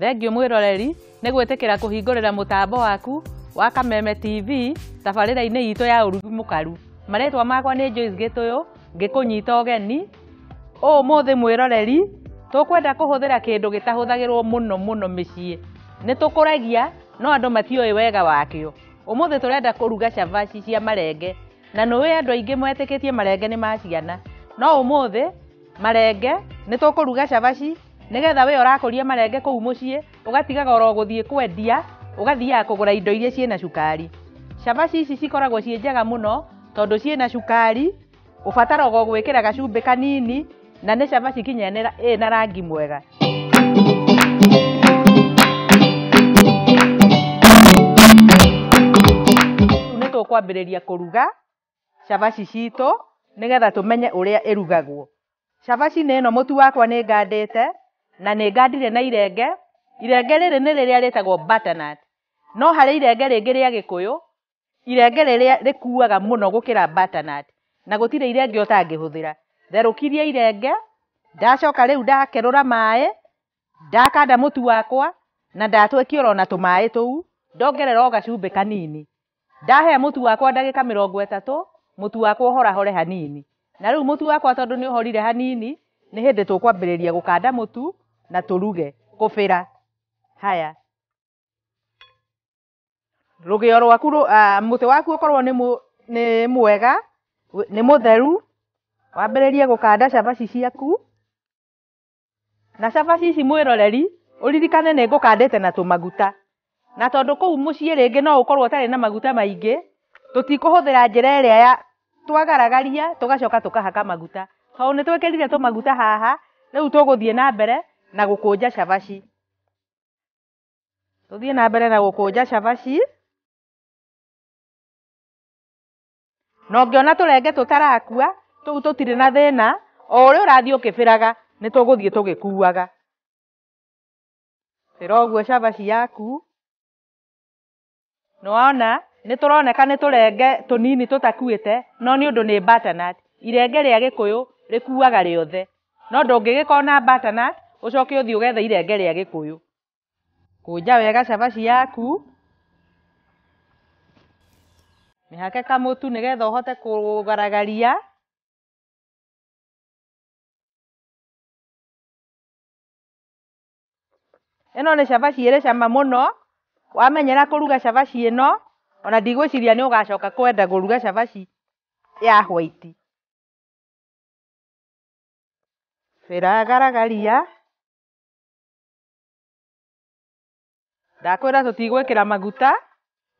Thengiũ mwĩroreri nĩ gwĩtĩkĩra kũhingũrĩra mũtambo waku wa Kameme TV tabarĩra-inĩ itũ ya ũrugi mũkaru. Marĩtwa makwa nĩ Joyce Gĩtũyũ ngĩkũnyita ũgeni. Ũmũthĩ mwĩroreri tũkwenda kũhũthĩra kĩndũ gĩtahũthagĩrwo mũno mũno mĩciĩ. Nĩ tũkũragia no andũ matiũĩ wega wakĩo. Ũmũthĩ tũrenda kũruga cabaci cia marenge na nĩũĩ andũ aingĩ metĩkĩtie marenge nĩ ma ciana. No ũmũthĩ marenge nĩ tũkũruga cabaci nĩgetha we ũrakũria marenge kũu mũciĩ ũgatigaga oro gũthiĩ kwendia ũgathiaga kũgũra indo iria ciĩna cukari. Cabaci ici cikoragwo ciĩ njega mũno tondũ ciĩna cukari, ũbataraga o gwĩkĩra gacumbĩ kanini na nĩ cabaci nginya ĩna rangi mwega. Rĩu nĩ tũkwambĩrĩria kũruga cabaci citũ nĩgetha tũmenye ũrĩa ĩrugagwo. Cabaci nĩ ĩno mũtu wakwa nĩ ngandĩte na nĩ ngandire na irenge. Irenge rĩrĩ nĩ rĩrĩa rĩtagwo butternut. No harĩ irenge rĩngĩ rĩa gĩkũyũ, irenge rĩrĩa rĩkuaga mũno gũkĩra butternut na gũtirĩ irenge ũtangĩhũthĩra. Therũkirie irenge, ndacoka rĩu ndakerũra maĩ, ndakanda mũtu wakwa na ndatwekia oro na tũmaĩ tũu, ndongerera o gacumbĩ kanini. Ndahe mũtu wakwa ndagĩka 30, mũtu wakwa ũhorahore hanini. Na rĩu mũtu wakwa tondũ nĩ ũhorire hanini, nĩ hĩndĩ tũkwambĩrĩria gũkanda mũtu na tũruge kũbĩra. Haya, rũgĩo rwaku mũtĩ waku ũkorwo nĩ mwega, nĩ mũtheru, wambĩrĩrie gũkanda cabaci ciaku. Na cabaci ici mwĩroreri ũririkane nĩ ngũkandĩte na tũmaguta. Na tondũ kũu mũciĩ rĩngĩ no ũkorwo ũtarĩ na maguta maingĩ, tũtikũhũthĩra njĩra ĩrĩa ya twagaragaria tũgacoka tũkahaka maguta. Tondũ nĩ twĩkĩrire tũmaguta haha, rĩu tũgũthiĩ na mbere na gũkũnja cabaci. Tũthiĩ na mbere na gũkũnja cabaci. Na ũngĩona tũrenge tũtarakua, tũu tũtirĩ na thĩna, o ũrĩa ũrathiĩ ũkĩbĩraga nĩ tũgũthiĩ tũgĩkuaga. Bĩra ũguo cabaci yaku. Nĩwona nĩ tũroneka nĩ tũrenge tũnini tũtakuĩte, no nĩ ũndũ nĩ butternut. Irenge rĩa gĩkũyũ rĩkuaga rĩothe. No ndũngĩgĩkona butternut ũcoke ũthiĩ ũgethe irenge rĩa gĩkũyũ. Kũnja wega cabaci yaku. Mĩhake kamũtu nĩgetha ũhote kũgaragaria. Ĩno nĩ cabaci ĩrĩ cama mũno. Wamenyera kũruga cabaci ĩno, ona ndigwĩciria nĩ ũgacoka kwenda kũruga cabaci ya white. Bĩra garagaria. Ndakwĩra tũtigwĩkĩra maguta,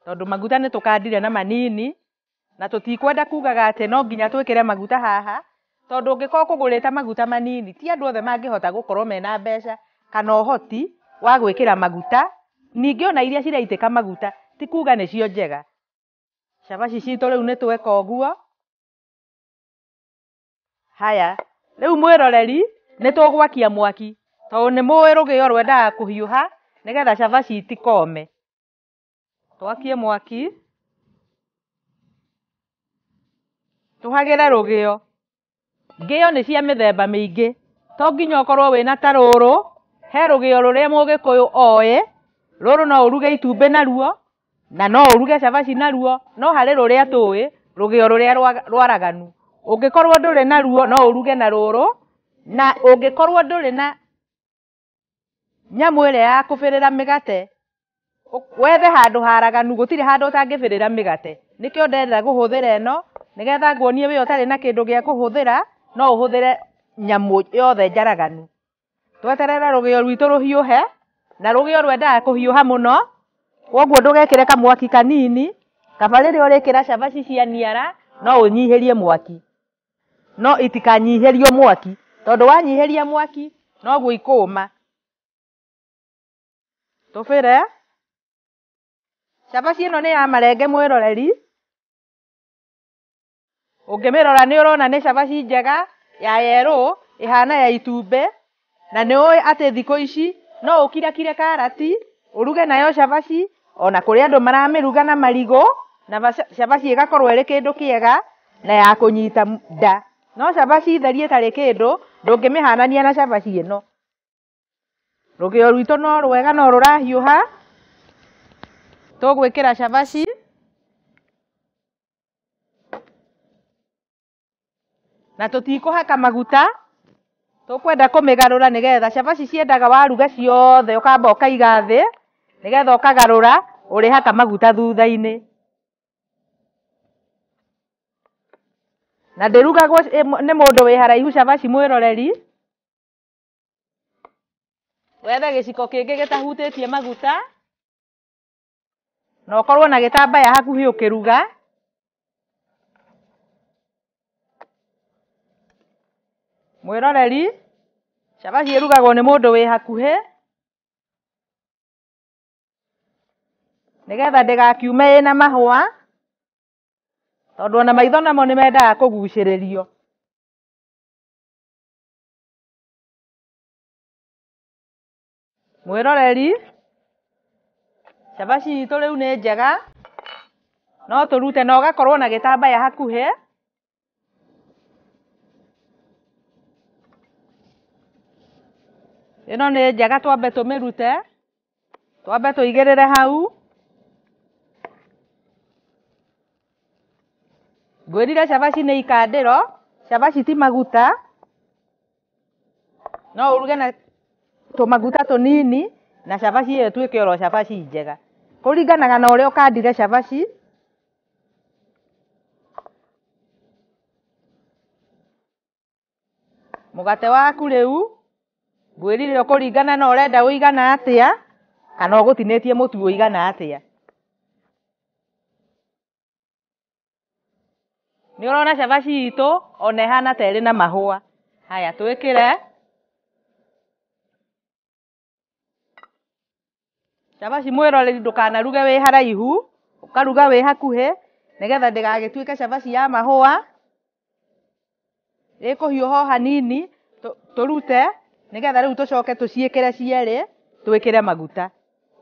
tondũ maguta nĩ tũkandire na manini, na tũtikwenda kugaga atĩ no nginya twĩkĩre maguta haha, tondũ ũngĩkorwo kũgũrĩte maguta manini, ti andũ othe mangĩhota gũkorwo mena mbeca kana ũhoti wa gwĩkĩra maguta. Ningĩ ona iria ciraitĩka maguta ti kuga nĩcio njega. Cabaci citũ rĩu nĩ tweka ũguo. Haya, rĩu mwĩroreri nĩ tũgwakia mwaki, tondũ nĩ mũĩ rũgĩo rwendaga kũhiũha nĩgetha cabaci itikome. Twakie mwaki, tũhagĩre rũgĩo. Ngĩo nĩ cia mĩthemba mĩingĩ, to nginya ũkorwo wĩna ta rũrũ, he rũgĩo rũrĩa mũgĩkũyũ oĩ, rũrũ no ũruge itumbĩ naruo, na no ũruge cabaci naruo, no harĩ rũrĩa tũĩ, rũgĩo rũrĩa rwaraganu. Ũngĩkorwo ndũrĩ naruo no ũruge na rũrũ, na ũngĩkorwo ndũrĩ na nyamũ ĩrĩa ya kũbĩrĩra mĩgate, wethe handũ haraganu, gũtirĩ handũ ũtangĩbĩrĩra mĩgate. Nĩkĩo ndenda kũhũthĩra ĩno, nĩgetha nguonie we ũtarĩ na kĩndũ gĩa kũhũthĩra, no ũhũthĩre nyamũ yothe njaraganu. Tweterere rũgĩo rwitũ rũhiũhe, na rũgĩo rwendaga kũhiũha mũno, koguo ndũgekĩre kamwaki kanini, kaba rĩrĩa ũrĩkĩra cabaci cia niara, no ũnyihĩrie mwaki. No itikanyihĩrio mwaki, tondũ wanyihĩria mwaki noguo ikũma. Tũbĩre. Cabaci ĩno nĩ ya marenge mwĩroreri. Ũngĩmĩrora nĩ ũrona nĩ cabaci njega ya yerũ, ĩhana ya itumbĩ, na nĩ ũĩ atĩ thikũ ici no ũkirakire karati, ũruge nayo cabaci, ona kũrĩ andũ maramĩruga na marigũ, na cabaci ĩgakorwo ĩrĩ kĩndũ kĩega na ya kũnyita nda. No cabaci theri ĩtarĩ kĩndũ, ndũngĩmĩhanania na cabaci ĩno. Rũgĩo rwitũ no rwega no rũrahiũha. Tũgwĩkĩra cabaci. Na tũtikũhaka maguta, tũkwenda kũmĩgarũra nĩgetha cabaci ciendaga waruga ciothe ũkamba ũkaiga thĩ nĩgetha ũkagarũra ũrĩhaka maguta thutha-inĩ. Na ndĩrugagwo nĩ mũndũ wĩ haraihu cabaci mwĩroreri. Wethe gĩciko kĩngĩ gĩtahutĩtie maguta na ũkorwo na gĩtambaya hakuhĩ ũkĩruga. Mwĩroreri, cabaci ĩrugagwo nĩ mũndũ wĩ hakuhĩ nĩgetha ndĩgakiume ĩna mahũa, tondũ ona maitho namo nĩ mendaga kũgucĩrĩrio. Mwĩroreri, cabaci itũ rĩu nĩ njega, no tũrute na ũgakorwo na gĩtambaya hakuhĩ. Ĩno nĩ njega, twambe tũmĩrute, twambe tũigĩrĩre hau. Ngwĩrire cabaci nĩ ikandĩro, cabaci ti maguta, no ũruge na tũmaguta tũnini na cabaci ĩyo ĩtuĩke oro cabaci njega. Kũringanaga na ũrĩa ũkandire cabaci. Mũgate waku rĩu ngwĩrire ũkũringana na ũrenda ũigana atĩa kana ũgũtinĩtie mũtu ũigana atĩa. Nĩ ũrona cabaci itũ ona ĩhana ta ĩrĩ na mahũa. Haya twĩkĩre cabaci. Mwĩroreri, ndũkanaruge wĩ haraihu, ũkaruga wĩ hakuhĩ nĩgetha ndĩgagĩtuĩke cabaci ya mahũa. Ĩkũhiũha o hanini tũrute nĩgetha rĩu tũcoke tũciĩkĩre cierĩ twĩkĩre maguta.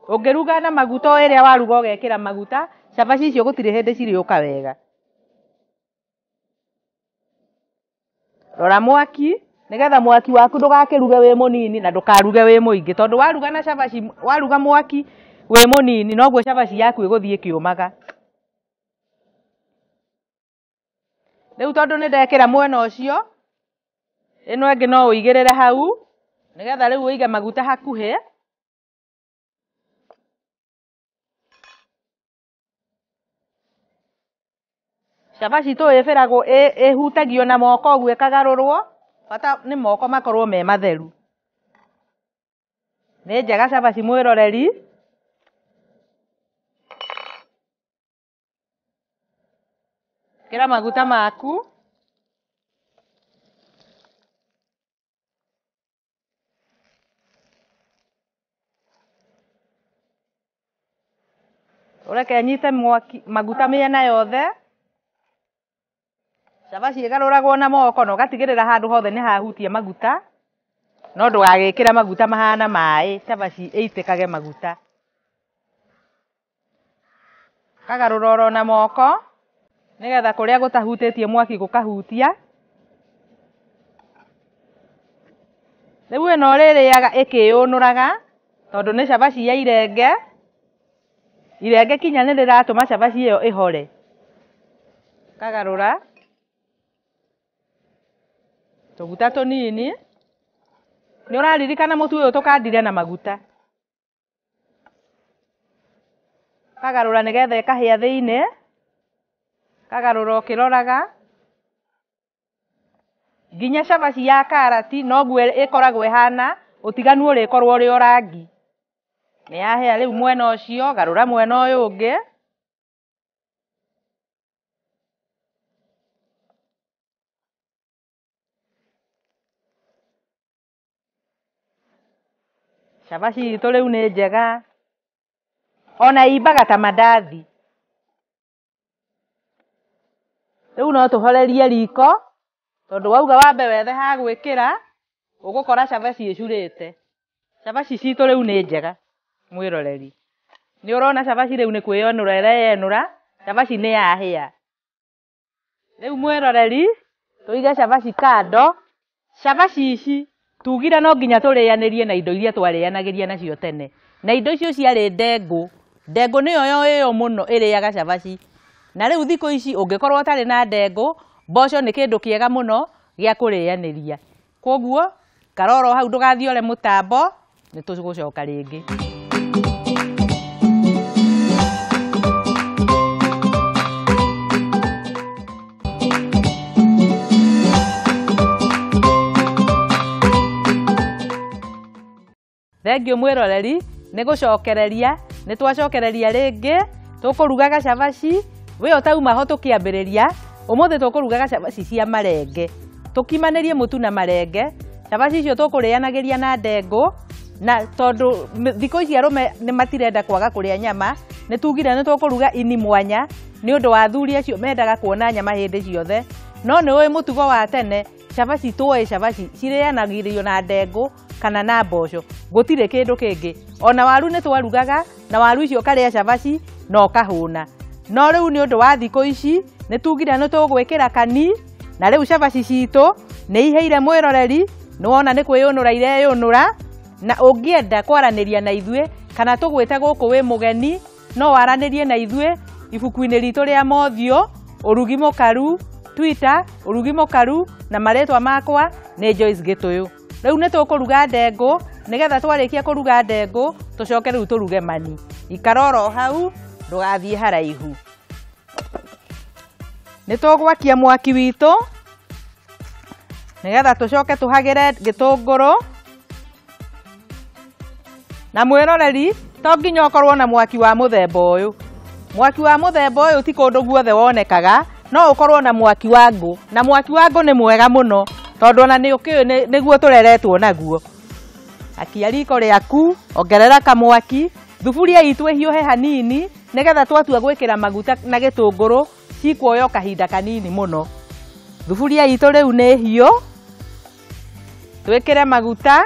Ũngĩruga na maguta o ĩrĩa waruga ũgekĩra maguta, cabaci icio gũtirĩ hĩndĩ cirĩũka wega. Rora mwaki nĩgetha mwaki waku ndũgakĩruge wĩ mũnini na ndũkaruge wĩ mũingĩ, tondũ waruga na cabaci, waruga mwaki wĩ mũnini noguo cabaci yaku ĩgũthiĩ ĩkĩũmaga. Rĩu tondũ nĩ ndekĩra mwena ũcio, ĩno ĩngĩ no ũigĩrĩre hau nĩgetha rĩu ũige maguta hakuhĩ. Cabaci tũĩbĩragwo ĩhutagio na moko ũguo ĩkagarũrwo, bata nĩ moko makorwo me matheru. Nĩ njega cabaci mwĩroreri. Ĩkĩra maguta maku. Ũreke ĩnyite mwaki maguta mĩena yothe. Cabaci ĩgarũragwo na moko na ũgatigĩrĩra handũ hothe nĩ hahutia maguta, no ndũgagĩkĩre maguta mahana maĩ, cabaci ĩitĩkage maguta. Ũkagarũra oro na moko nĩgetha kũrĩa gũtahutĩtie mwaki gũkahutia. Rĩu ĩno ũrĩrĩaga ĩkĩyũnũraga tondũ nĩ cabaci ya irenge. Irenge kinya nĩ rĩratũma cabaci ĩyo ĩhore. Ũkagarũra tũguta tũnini. Nĩ ũraririkana mũtu ũyũ tũkandire na maguta. Ũkagarũra nĩgetha ĩkahĩa thĩinĩ. Ũkagarũra ũkĩroraga. Nginya cabaci ya karati noguo ĩkoragwo ĩhana, ũtiganu ũrĩkorwo ũrĩ o rangi. Nĩ yahĩa rĩu mwena ũcio, garũra mwena ũyũ ũngĩ. Cabaci itũ rĩu nĩ njega, ona imbaga ta mandathi. Rĩu no tũhorerie riko tondũ wauga wambe wethe ha gwĩkĩra, ũgũkora cabaci ĩcurĩte. Cabaci citũ rĩu nĩ njega mwĩroreri. Nĩ ũrona cabaci rĩu nĩ kwĩyonũra ĩreyenũra, cabaci nĩ yahĩa. Rĩu mwĩroreri, tũige cabaci kando. Cabaci ici Tugire no nginya tũrĩanĩrie na indo iria twarĩanagĩria nacio tene. Na indo icio ciarĩ ndengũ. Ndengũ nĩyo yoĩyo mũno ĩrĩaga cabaci. Na rĩu thikũ ici ũngĩkorwo ũtarĩ na ndengũ, mboco nĩ kĩndũ kĩega mũno gĩa kũrĩanĩria. Koguo karoro hau ndũgathiore mũtambo, nĩ tũgũcoka rĩngĩ. Thengiũ mwĩroreri, nĩ gũcokereria, nĩ twacokereria rĩngĩ, tũkũrugaga cabaci, we ũtauma ho tũkĩambĩrĩria, ũmũthĩ tũkũrugaga cabaci cia marenge. Tũkimanĩrie mũtu na marenge, cabaci icio tũkũrĩanagĩria na ndengũ, na tondũ thikũ ici arũme nĩ matirenda kwaga kũrĩa nyama, nĩ tugire nĩ tũkũruga ini mwanya, nĩ ũndũ wa athuri acio mendaga kuona nyama hĩndĩ ciothe. No nĩ ũĩ mũtugo wa tene, cabaci tũĩ cabaci cirĩanagĩrio na ndengũ kana na mboco, gũtirĩ kĩndũ kĩngĩ. Ona waru nĩ twarugaga, na waru icio ũkarĩa cabaci na ũkahũna. No rĩu nĩ ũndũ wa thikũ ici, nĩ tugire nĩ tũgwĩkĩra kani, na rĩu cabaci citũ nĩ iheire mwĩroreri, nĩ wona nĩ kwĩyũnũra ireyũnũra, na ũngĩenda kwaranĩria na ithuĩ, kana tũgwĩte gũkũ wĩ mũgeni, no waranĩrie na ithuĩ ibuku-inĩ ritũ rĩa mothiũ, Ũrugi Mũkaru, Twitter, Ũrugi Mũkaru, na marĩtwa makwa nĩ Joyce Gĩtũyũ. Rĩu nĩ tũkũruga ndengũ, nĩgetha twarĩkia kũruga ndengũ, tũcoke rĩu tũruge mani. Ikara oro hau, ndũgathiĩ haraihu. Nĩ tũgwakia mwaki witũ, nĩgetha tũcoke tũhagĩre gĩtũngũrũ. Na mwĩroreri, to nginya ũkorwo na mwaki wa mũthemba ũyũ. Mwaki wa mũthemba ũyũ ti kũndũ guothe wonekaga, no ũkorwo na mwaki wa ngũ. Na mwaki wa ngũ nĩ mwega mũno, tondũ ona nĩ ũkĩũĩ nĩguo tũreretwo naguo. Akia riko rĩaku, ongerera kamwaki, thuburia itũ ĩhiũhe hanini, nĩgetha twatua gwĩkĩra maguta na gĩtũngũrũ, cikuoya kahinda kanini mũno. Thuburia itũ rĩu nĩ hiũ, twĩkĩre maguta.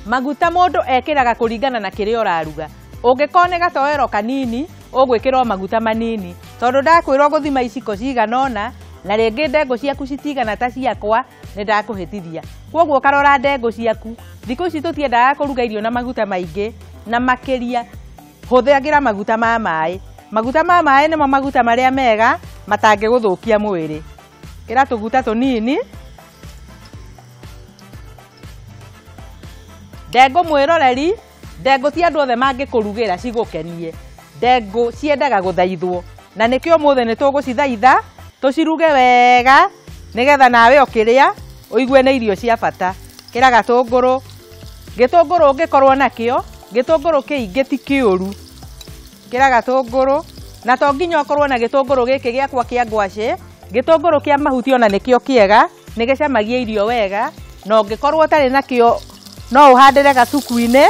Maguta mũndũ ekĩraga kũringana na kĩrĩa ũraruga. Ũngĩkorwo nĩ gatoero kanini, ũgwĩkĩra o maguta manini, tondũ ndakwĩrwo gũthima iciko cigana ũna, na rĩngĩ ndengũ ciaku citigana ta ciakwa, nĩ ndakũhĩtithia. Koguo ũkarora ndengũ ciaku. Thikũ ici tũtiendaga kũruga irio na maguta maingĩ, na makĩria hũthagĩra maguta ma maĩ. Maguta ma maĩ nĩmo maguta marĩa mega matangĩgũthũkia mwĩrĩ. Ĩkĩra tũguta tũnini. Ndengũ mwĩroreri, ndengũ ti andũ othe mangĩkũrugĩra cigũkenie. Ndengũ ciendaga gũthaithwo, na nĩkĩo ũmũthĩ nĩ tũgũcithaitha, tũciruge wega, nĩgetha nawe ũkĩrĩa ũigue nĩ irio cia bata. Ĩkĩra gatũngũrũ. Gĩtũngũrũ ũngĩkorwo nakĩo, gĩtũngũrũ kĩingĩ ti kĩũru. Ĩkĩra gatũngũrũ, na to nginya ũkorwo na gĩtũngũrũ gĩkĩ gĩakwa kĩa ngwacĩ, gĩtũngũrũ kĩa mahuti ona nĩkĩo kĩega, nĩgĩcamagia irio wega, na ũngĩkorwo ũtarĩ nakĩo no ũhandĩre gacuku-inĩ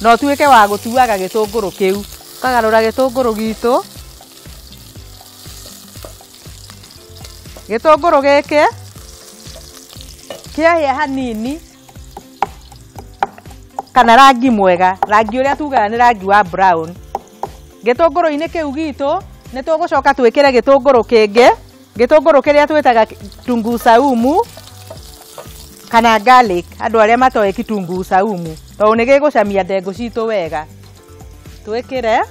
na ũtuĩke wa gũtuaga gĩtũngũrũ kĩu. Ũkagarũra gĩtũngũrũ gitũ. Gĩtũngũrũ gĩkĩ kĩahĩa hanini kana rangi mwega, rangi ũrĩa tugaga nĩ rangi wa brown. Gĩtũngũrũ-inĩ kĩu gitũ nĩ tũgũcoka twĩkĩre gĩtũngũrũ kĩngĩ, gĩtũngũrũ kĩrĩa twĩtaga kitunguu saumu kana garlic, andũ arĩa matoĩ kitunguu saumu, tondũ nĩ gĩgũcamia ndengũ citũ wega. Twĩkĩre,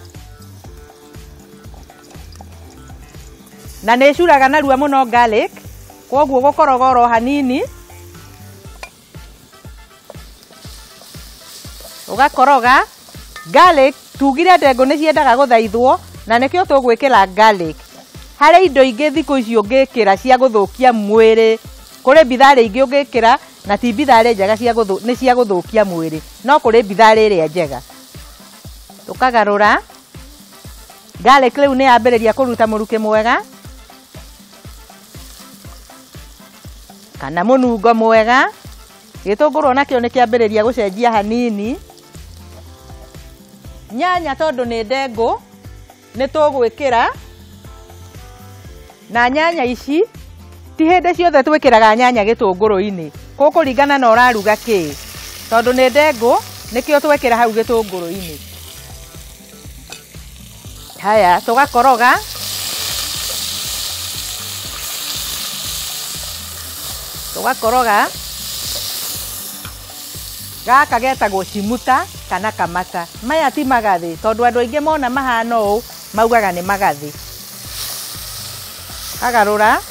na nĩ ĩcuraga narua mũno garlic, koguo gũkoroga oro hanini, ũgakoroga. Garlic tugire ndengũ nĩ ciendaga gũthaithwo, na nĩkĩo tũgwĩkĩra garlic. Harĩ indo ingĩ thikũ ici ũngĩkĩra cia gũthũkia mwĩrĩ, kũrĩ bitharĩ ingĩ ũngĩkĩra na ti bitharĩ njega nĩ cia gũthũkia mwĩrĩ, no kũrĩ bitharĩ ĩrĩa njega. Tũkagarũra. Garlic rĩu nĩ yambĩrĩria kũruta mũrukĩ mwega kana mũnungo mwega. Gĩtũngũrũ onakĩo nĩ kĩambĩrĩria gũcenjia hanini. Nyanya tondũ nĩ ndengũ nĩ tũgwĩkĩra, na nyanya ici ti hĩndĩ ciothe twĩkĩraga nyanya gĩtũngũrũ-inĩ, gũkũringana na ũraruga kĩ, tondũ nĩ ndengũ nĩkĩo twekĩra hau gĩtũngũrũ-inĩ. Haya, tũgakoroga. Tũgakoroga. Gaka getagwo cimuta kana kamata. Maya ti magathĩ tondũ andũ aingĩ mona mahana ũũ maugaga nĩ magathĩ. Kagarũra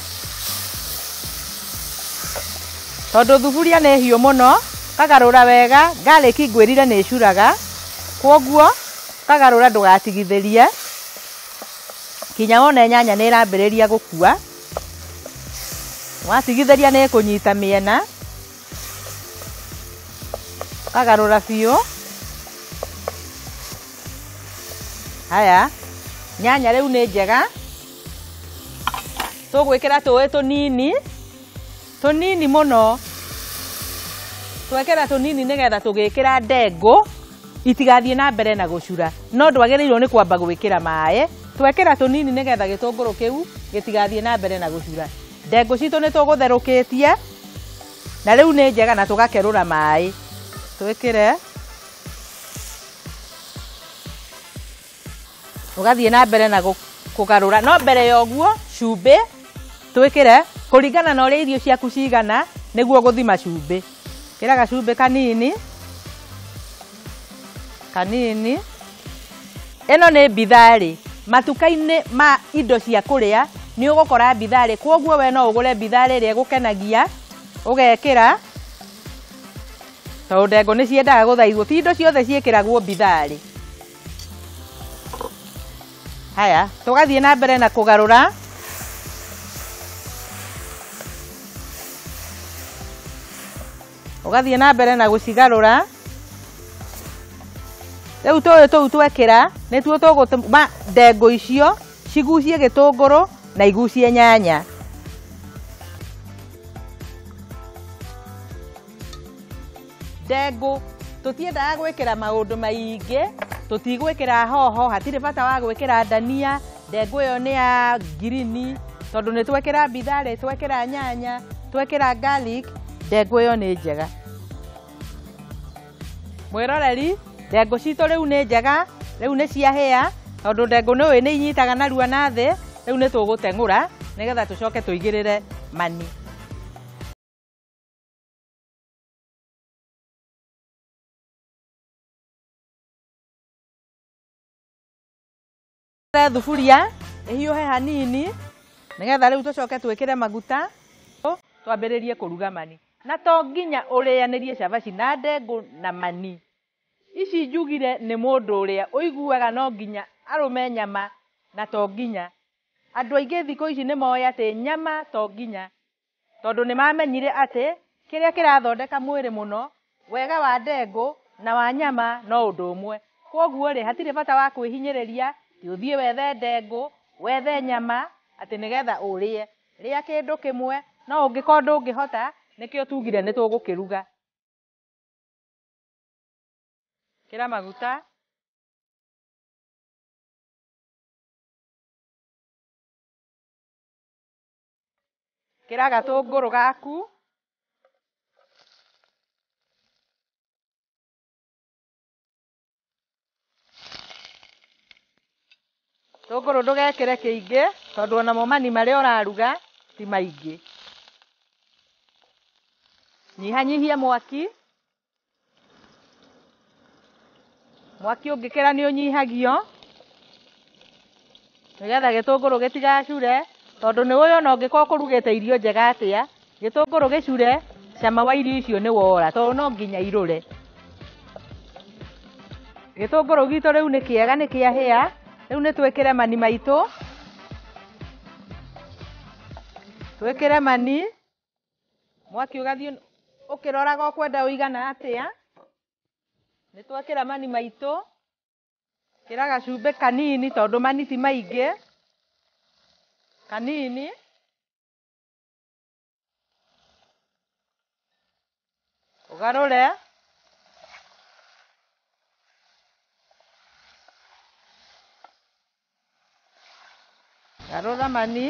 tondũ thuburia nĩ hiũ mũno, kagarũra wega. Garlic ngwĩrire nĩ ĩcuraga, kwoguo kagarũra ndũgatigithĩrie kinya wone nyanya nĩ ĩrambĩrĩria gũkua. Watigithĩria nĩ ĩkũnyita mĩena. Kagarũra biũ. Haya, nyanya rĩu nĩ njega. Tũgwĩkĩra tũĩ tũnini, tũnini mũno. Twekĩra tũnini nĩgetha tũgĩkĩra ndengũ itigathiĩ na mbere na gũcura. No ndwagĩrĩirwo nĩ kwamba gwĩkĩra maĩ. Twekĩra tũnini nĩgetha gĩtũngũrũ kĩu gĩtigathiĩ na mbere na gũcura. Ndengũ citũ nĩ tũgũtherũkĩtie na rĩu nĩ njega, na tũgakerũra maĩ. Twĩkĩre, ũgathiĩ na mbere na kũgarũra. No mbere ya ũguo cumbĩ twĩkĩre kũringana na ũrĩa irio ciaku cigana, nĩguo gũthima cumbĩ. Ĩkĩra gacumbĩ kanini kanini. Ĩno nĩ mbitharĩ. Matuka-inĩ ma indo cia kũrĩa nĩ ũgũkora mbitharĩ, kwoguo we no ũgũre mbitharĩ ĩrĩa ĩgũkenagia ũgekĩra, tondũ ndengũ nĩ ciendaga gũthaithwo, ti indo ciothe ciĩkĩragwo mbitharĩ. Haya, tũgathiĩ na mbere na kũgarũra. Ũgathiĩ na mbere na gũcigarũra. Rĩu tũyũ tũu twekĩra nĩtuo tũgũtũma ndengũ icio cigucie gĩtũngũrũ na igucie nyanya. Ndengũ tũtiendaga gwĩkĩra maũndũ maingĩ, tũtigwĩkĩra hoho, hatirĩ bata wa gwĩkĩra ndania. Ndengũ ĩyo nĩ ya ngirini tondũ nĩ twekĩra mbitharĩ, twekĩra nyanya, twekĩra garlic, ndengũ ĩyo nĩ njega. Mwĩroreri, ndengũ citũ rĩu nĩ njega, rĩu nĩ ciahĩa, tondũ ndengũ nĩ ũĩ nĩ inyitaga narua na thĩ. Rĩu nĩ tũgũteng'ũra nĩgetha tũcoke tũigĩrĩre mani. Thuburia ĩhiũhe hanini nĩgetha rĩu tũcoke twĩkĩre maguta twambĩrĩrie kũruga mani. Na to nginya ũrĩanĩrie cabaci na ndengũ na mani. Ici njugire nĩ mũndũ ũrĩa ũiguaga no nginya arũme nyama, na to nginya. Andũ aingĩ thikũ ici nĩ moĩ atĩ nyama to nginya, tondũ nĩ mamenyire atĩ kĩrĩa kĩrathondeka mwĩrĩ mũno, wega wa ndengũ na wa nyama no ũndũ ũmwe. Kwoguo rĩ, hatirĩ bata wa kwĩhinyĩrĩria ti ũthiĩ wethe ndengũ, wethe nyama atĩ nĩgetha ũrĩe. Rĩa kĩndũ kĩmwe, no ũngĩkorwo ndũngĩhota, nĩkĩo tugire nĩ tũgũkĩruga. Ĩkĩra maguta. Ĩkĩra gatũngũrũ gaku. Gĩtũngũrũ ndũgekĩre kĩingĩ tondũ onamo mani marĩa ũraruga ti maingĩ. Nyihanyihia mwaki. Mwaki ũngĩkĩra nĩ ũnyihagio nĩgetha gĩtũngũrũ gĩtigacure, tondũ nĩ ũĩ ona ũngĩkorwo ũkũrugĩte irio njega atĩa, gĩtũngũrũ gĩcure, cama wa irio icio nĩ wora, tondũ no nginya irũre. Gĩtũngũrũ gitũ rĩu nĩ kĩega, nĩ kĩahĩa. Rĩu nĩ twĩkĩre mani maitũ. Twĩkĩre mani. Mwaki ũgathiĩ ũkĩroraga ũkwenda ũigana atĩa. Nĩ twekĩra mani maitũ. Ĩkĩra gacumbĩ kanini tondũ mani ti maingĩ. Kanini. Ũgarũre. Garũra mani.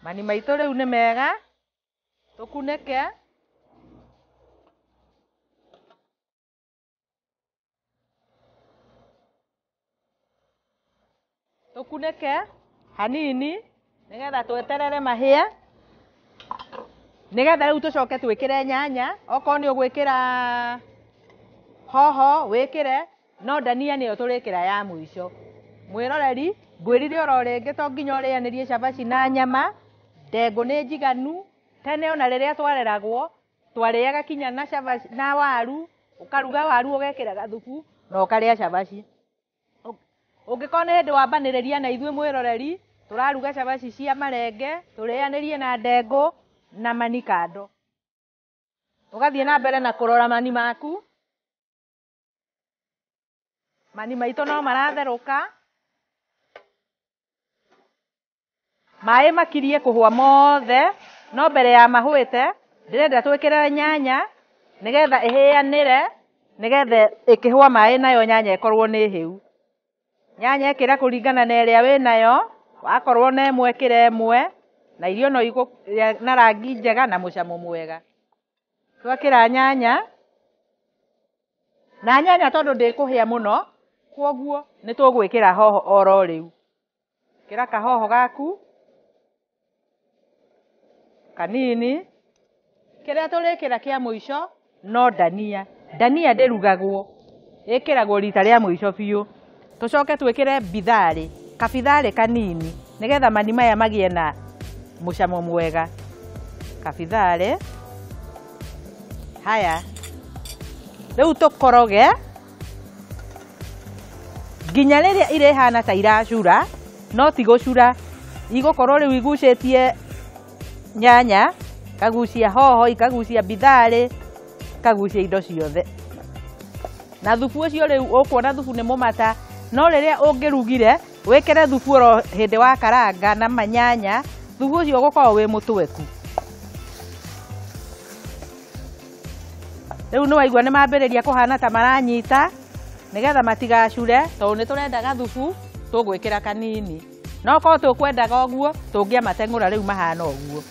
Mani maitũ rĩu nĩ mega. Tũkunĩke. Tũkunĩke hanini nĩgetha tweterere mahĩe. Nĩgetha rĩu tũcoke twĩkĩre nyanya, okorwo nĩ ũgwĩkĩra hoho wĩkĩre, no ndania nĩyo tũrĩkĩra ya mũico. Mwĩroreri, ngwĩrire oro rĩngĩ to nginya ũrĩanĩrie cabaci na nyama, ndengũ nĩ njiganu. Tene ona rĩrĩa twareragwo, twarĩaga kinya na cabaci na waru, ũkaruga waru ũgekĩra gathubu na ũkarĩa cabaci. Ũngĩkorwo nĩ hĩndĩ wambanĩrĩria na ithuĩ mwĩroreri, tũraruga cabaci cia marenge, tũrĩanĩrie na ndengũ na mani kando. Ũgathiĩ na mbere na kũrora mani maku. Mani maitũ no maratherũka. Maĩ makirie kũhwa mothe, no mbere ya mahwĩte, ndĩrenda twĩkĩre nyanya, nĩgetha ĩhĩanĩre, nĩgetha ĩkĩhwa maĩ nayo nyanya ĩkorwo nĩ hĩu. Nyanya ĩkĩra kũringana na ĩrĩa wĩnayo, wakorwo na ĩmwe ĩkĩra ĩmwe, na irio no igũrĩa na rangi njega na mũcamo mwega. Twekĩra nyanya, na nyanya tondũ ndĩkũhĩa mũno, kwoguo nĩ tũgwĩkĩra hoho oro rĩu. Ĩkĩra kahoho gaku kanini. Kĩrĩa tũrĩkĩra kĩa mũico no ndania. Ndania ndĩrugagwo, ĩkĩragwo rita rĩa mũico biũ. Tũcoke twĩkĩre bitharĩ, kabitharĩ kanini, nĩgetha mani maya magĩe na mũcamo mwega. Kabitharĩ. Haya, rĩu tũkoroge nginya rĩrĩa irĩhana ta iracura, no ti gũcura, igũkorwo rĩu igucĩtie nyanya, ikagucia hoho, ikagucia bitharĩ, ikagucia indo ciothe. Na thubu ũcio rĩu ũkuona thubu nĩ mũmata, no rĩrĩa ũngĩrugire wĩkĩre thubu oro hĩndĩ wa karanga na manyanya, thubu ũcio ũgũkorwo wĩ mũtweku. Rĩu nĩ waigua nĩ mambĩrĩria kũhana ta maranyita, nĩgetha matigacure, tondũ nĩ tũrenda gathubu tũgwĩkĩra kanini. No korwo tũkwendaga ũguo, tũngĩamateng'ũra rĩu mahana ũguo.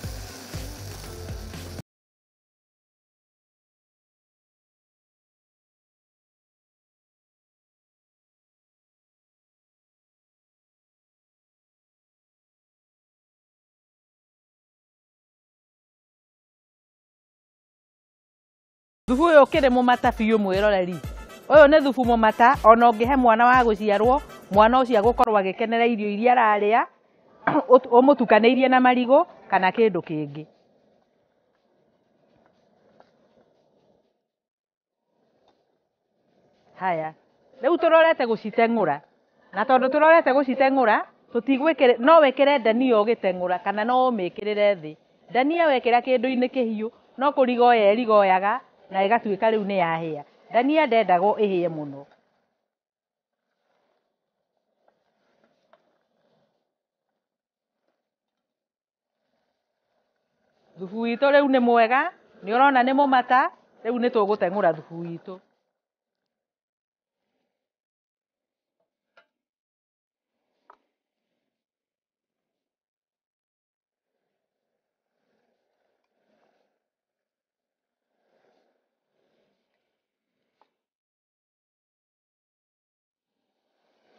Thubu ũyũ ũkĩrĩ mũmata biũ mwĩroreri. Ũyũ nĩ thubu mũmata, ona ũngĩhe mwana wa gũciarwo, mwana ũcio agũkorwo agĩkenera irio iria ararĩa, ũmũtukanĩirie na marigũ kana kĩndũ kĩngĩ. Haya, rĩu tũrorete gũciteng'ũra. Na tondũ tũrorete gũciteng'ũra, tũtigwĩkĩra, no wĩkĩre ndania ũgĩteng'ũra kana no ũmĩkĩrĩre thĩ. Ndania wekĩra kĩndũ-inĩ kĩhiũ, no kũrigoya ĩrigoyaga na ĩgatuĩka rĩu nĩ yahĩa. Ndania ndendagwo ĩhĩe mũno. Thubu witũ rĩu nĩ mwega, nĩ ũrona nĩ mũmata, rĩu nĩ tũgũteng'ũra thubu witũ.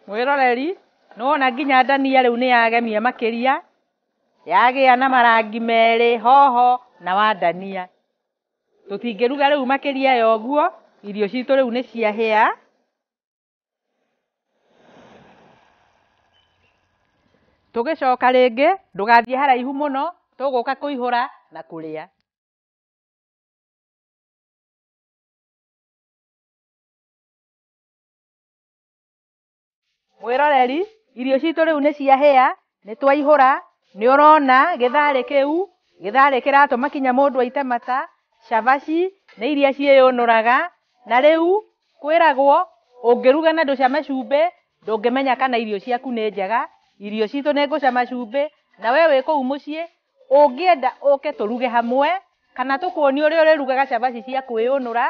Mwĩroreri, nĩwona nginya ndania rĩu nĩ yagemia makĩria, yagĩa na marangi merĩ, hoho na wa ndania. Tũtingĩruga rĩu makĩria ya ũguo, irio citũ rĩu nĩ ciahĩa. Tũgĩcoka rĩngĩ, ndũgathiĩ haraihu mũno, tũgũka kũihũra na kũrĩa. Mwĩroreri, irio citũ rĩu nĩ ciahĩa, nĩ twaihũra, nĩ ũrona gĩtharĩ kĩu, gĩtharĩ kĩratũma kinya mũndũ aite mata, cabaci nĩ iria ciĩyũnũraga, na rĩu kwĩragwo ũngĩruga na ndũcame cumbĩ, ndũngĩmenya kana irio ciaku nĩ njega. Irio citũ nĩ ngũcama cumbĩ, na we wĩ kũu mũciĩ, ũngĩenda ũke tũruge hamwe, kana tũkuonie ũrĩa ũrĩrugaga cabaci cia kwĩyũnũra,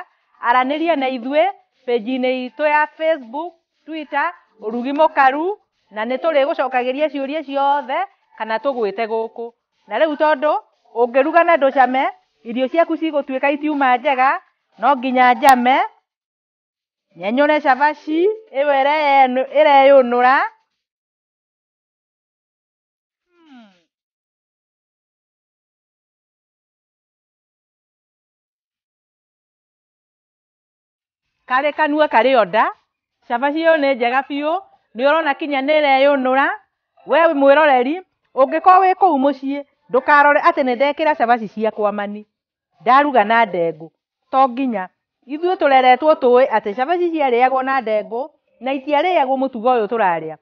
aranĩria na ithuĩ page-inĩ itũ ya Facebook, Twitter, Ũrugi Mũkaru, na nĩ tũrĩgũcokagĩria ciũria ciothe kana tũgwĩte gũkũ. Na rĩu tondũ ũngĩruga na ndũcame, irio ciaku cigũtuĩka itiuma njega, no nginya njame, nyenyũre cabaci ĩyo ĩreyũnũra. Karĩ kanua karĩ o nda. Cabaci ĩyo nĩ njega biũ, nĩ ũrona kinya nĩ ĩreyũnũra. We mwĩroreri, ũngĩkorwo wĩ kũu mũciĩ, ndũkarore atĩ nĩ ndekĩra cabaci ciakwa mani, ndaruga na ndengũ. To nginya. Ithuĩ tũreretwo tũĩ atĩ cabaci ciarĩagwo na ndengũ, na itiarĩagwo mũtugo ũyũ tũrarĩa.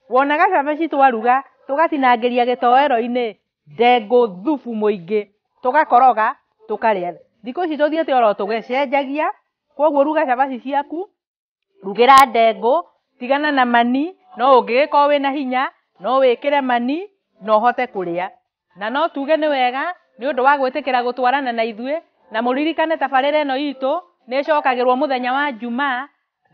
Wonaga cabaci twaruga, tũgatinangĩria gĩtoero-inĩ ndengũ thubu mũingĩ, tũgakoroga, tũkarĩa. Thikũ ici tũthiĩte oro tũgĩcenjagia, koguo ruga cabaci ciaku, rugĩra ndengũ, tigana na mani, no ũngĩgĩkorwo wĩna hinya, no wĩkĩre mani, na ũhote kũrĩa. Na no tuge nĩ wega, nĩ ũndũ wa gwĩtĩkĩra gũtwarana na ithuĩ, na mũririkane tabarĩra ĩno itũ, nĩ ĩcokagĩrwo mũthenya wa Njumaa,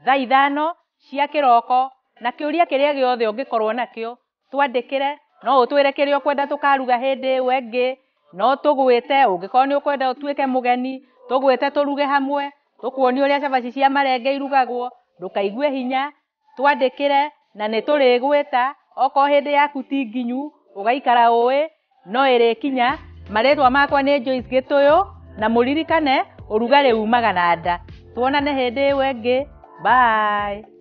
thaa 5 cia kĩroko, na kĩũria kĩrĩa gĩothe ũngĩkorwo nakĩo, twandĩkĩre, no ũtwĩre kĩrĩa ũkwenda tũkaruga hĩndĩ ĩyo ĩngĩ, no tũgwĩte, ũngĩkorwo nĩ ũkwenda ũtuĩke mũgeni, tũgwĩte tũruge hamwe, tũkuonie ũrĩa cabaci cia marenge irugagwo, ndũkaigue hinya, twandĩkĩre, na nĩ tũrĩgwĩta, okorwo hĩndĩ yaku ti nginyu, ũgaikara ũĩ, no ĩrĩkinya. Marĩtwa makwa nĩ Joyce Gĩtũyũ, na mũririkane, ũrugarĩ umaga na nda. Tuonane hĩndĩ ĩyo ĩngĩ. Bye.